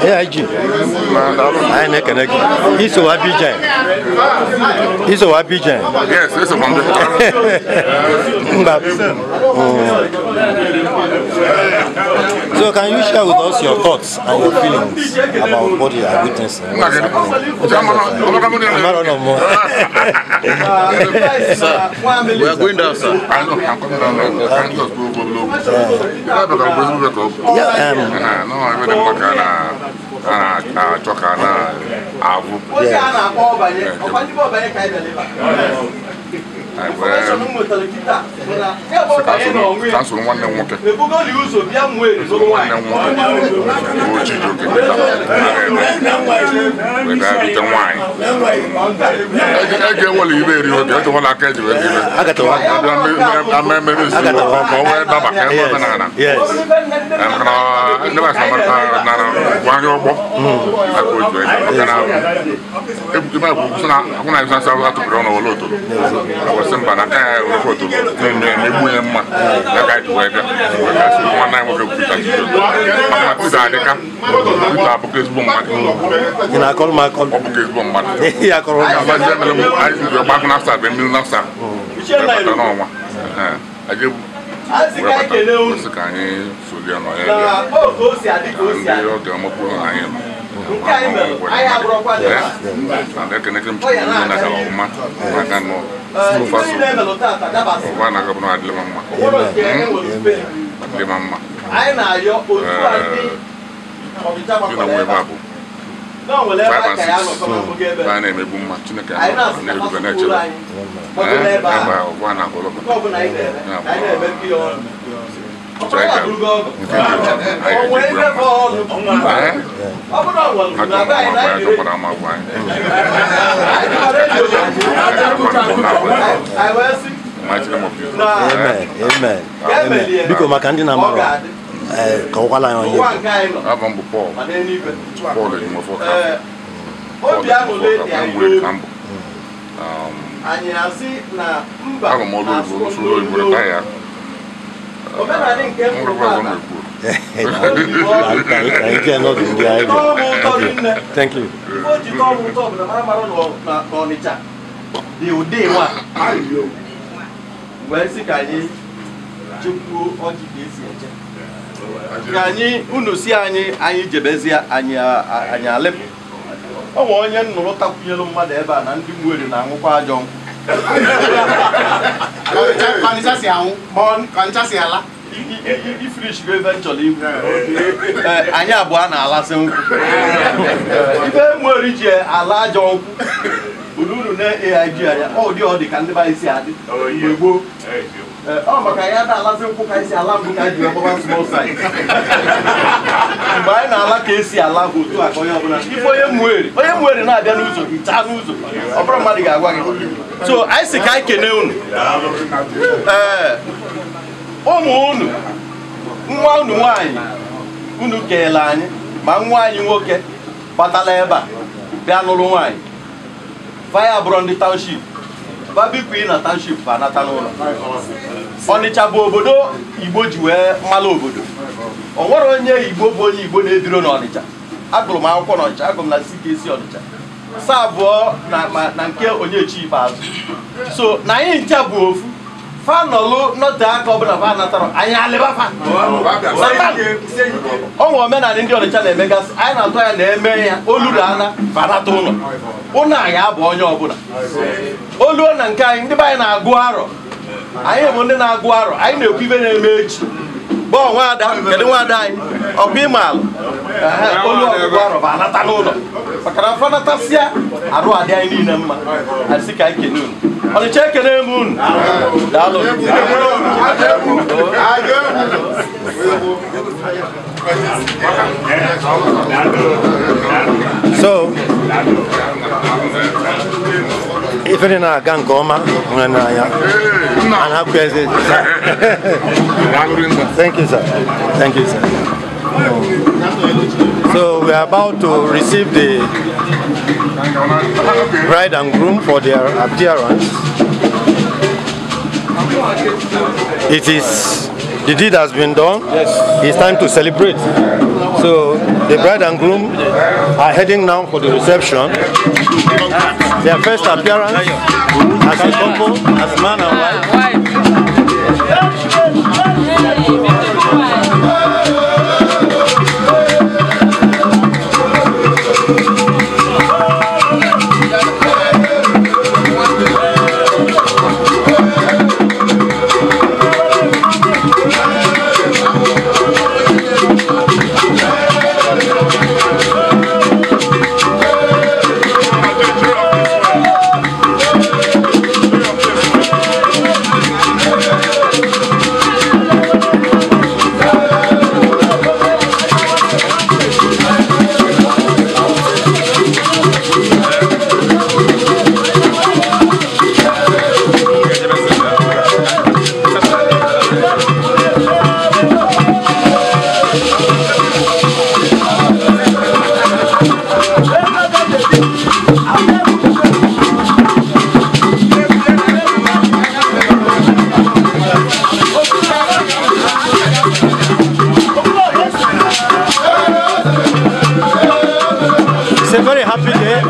AIG, anyị na-ekene gị. Iso Abidjan. Iso Abidjan. Yes, it's a So can you share with us your thoughts and your feelings about what you are witnessing? Sir, we are going down, sir. I know, I'm coming down. I'm just go. Amen. Amen. Amen. Biko maka ndị na-amara ka ọkwala anyị onye. Abụ m bụ Paul. Paul Ejimofo. Aga m ọrụ oyibo n'usoro oyibo reta ya. Thank you. Ka anyị unu si anyị anyị jebezie anyị anyị alep. Ọ nwe onye nnụrụ takwunyelu mmadụ ebe a na ndị mwere na-aṅụkwa ajọ nkwụ. Ifirish go eventually. Anyị abụọ na-alasị nkwụ. Ife mwere ji ala ajọ nkwụ. Unu na AIG anya ọ dị ọ dị ka ndị be anyị si adị mgbe gboo. Ọ maka ya na-alazi nkwụ ka esi ala mbụ ka anyị ji gbaba small size. Mgbe anyị na-ala ka esi ala bụ otu a ka onye ọbụla ife onye mwere na-abịa n'ụzọ hichaa n'ụzọ ọ bụrụ mmadụ ga-agwa gị. So anyị si ka anyị kene unu. Ee, ụmụ unu, nwa unu nwaanyị unu keele anyị, ma nwa anyị nwoke batala ebe a bịa nụrụ nwaanyị. Fire bụrụ ndị township babikwi na township anata n'ụlọ. Ọnịcha bụ obodo Igbo ji wee mmalụ obodo. O nwere onye Igbo bụ onye Igbo na-ebiro n'Ọnịcha. Agụrụ m akwụkwọ n'Ọnịcha, agụrụ m na CKC Ọnịcha. Saa abụọ na nke Onyechi ikpeazụ. So na anyị ncha bụ ofu. Fa nọlụ nọte aka ọbụla fa natara anyị alịbafa. Ọ nwe omenala ndị Ọnịcha na-emegasị, anyị na-atụ ya na-eme ya olu na ana fa nata ụlọ. Ụlọ anyị abụ onye ọbụla. Oluo na nke anyị ndị be anyị na-agụ arọ. Anyị bụ ndị na-agụ arọ, anyị na-ekwu ibe na-eme echi. Bọọ nwaada, kedu nwaada anyị? Ọkwa ịma alụ. Olu ọgụgụ arọ bụ anata n'ụlọ. Maka na fanatasịa arụ adị anyị niile mma. Anyị sị ka anyị kene unu. Ọnịcha ekene m unu. Daalụ. So, Ife dị na-aga nke ọma nwere n'anya. And happy as it. Thank you, sir. Thank you, sir. So we are about to receive the bride and groom for their appearance. It is, the deed has been done. Yes. It's time to celebrate. So the bride and groom are heading now for the reception. Their first appearance as a couple, as man and wife. It's a very happy day.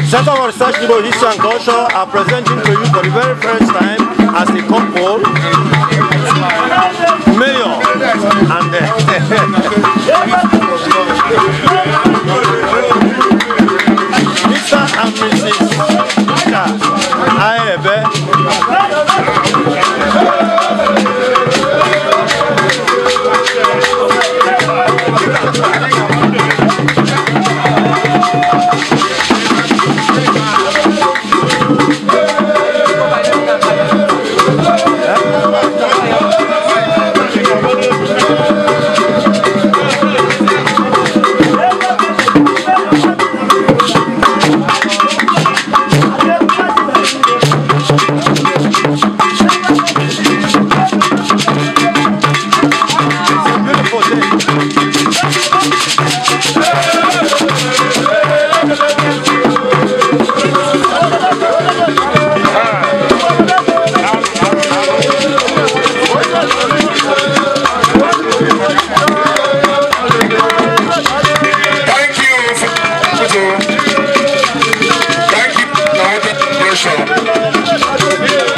Center for Research Igbo History and Culture are presenting to you for the very first time as a couple, Mayor and Mr. and Mrs. Aebe.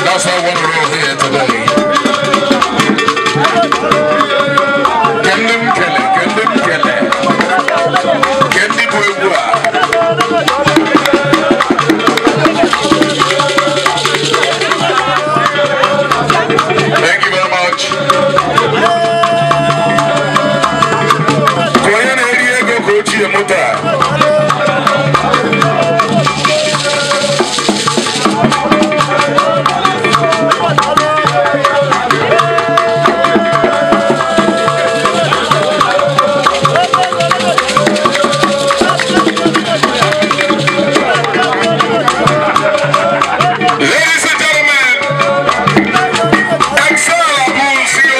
That's how one roll here today. Kendem kele. Kendi buegua. Thank you very much. Koya na eri ego kochi emota. Ladies and gentlemen, Excel Abu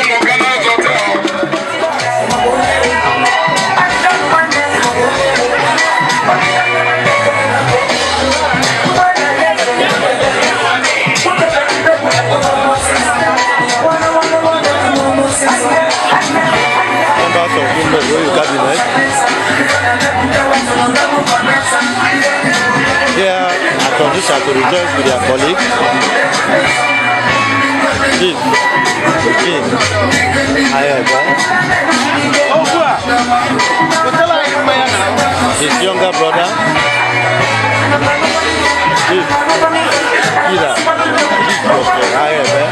Mogana Hotel. Members of Women Royal Cabinet. Here at Onitsha to rejoice with their colleague, Chief Eugene Ayeba, his younger brother, Chief Peter Ayeba,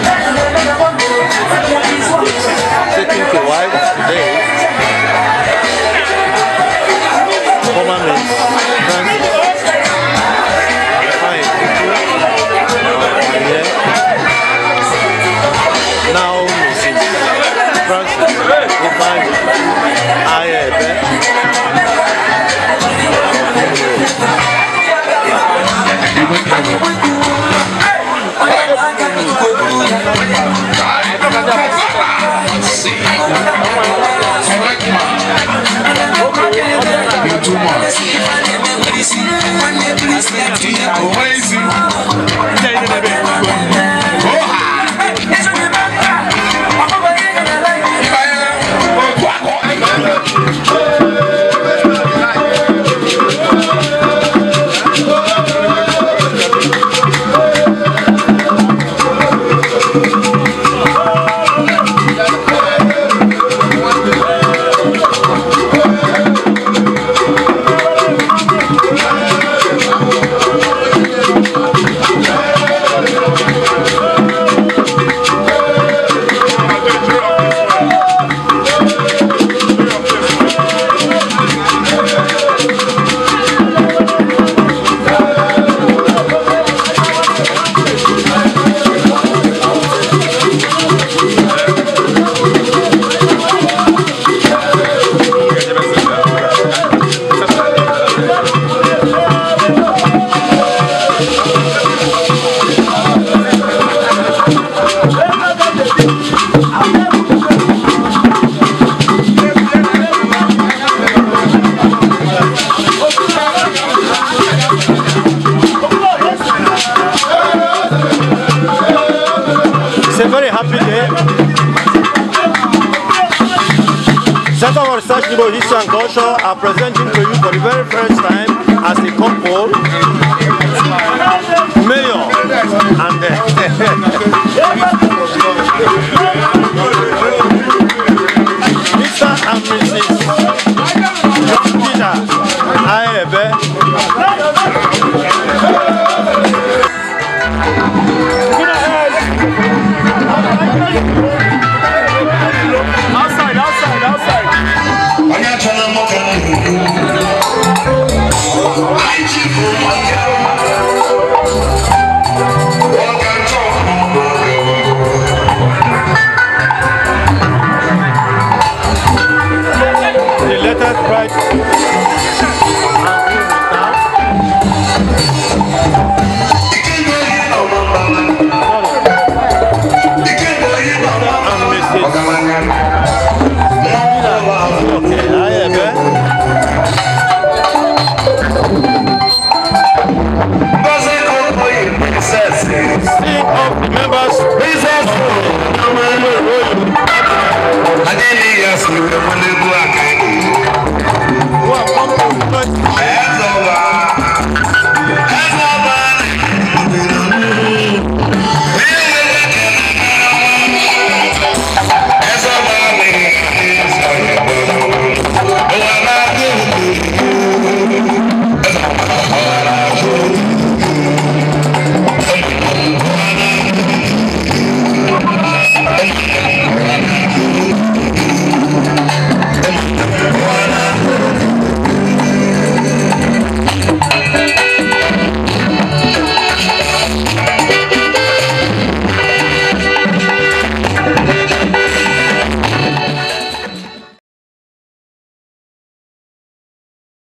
taking to wife today, former Miss Francis now Mrs. Francis Ifeanyi Ayebe. You're too much. It's a very happy day. Center for Research Igbo History and Culture are presenting to you for the very first time as a couple, Mayor and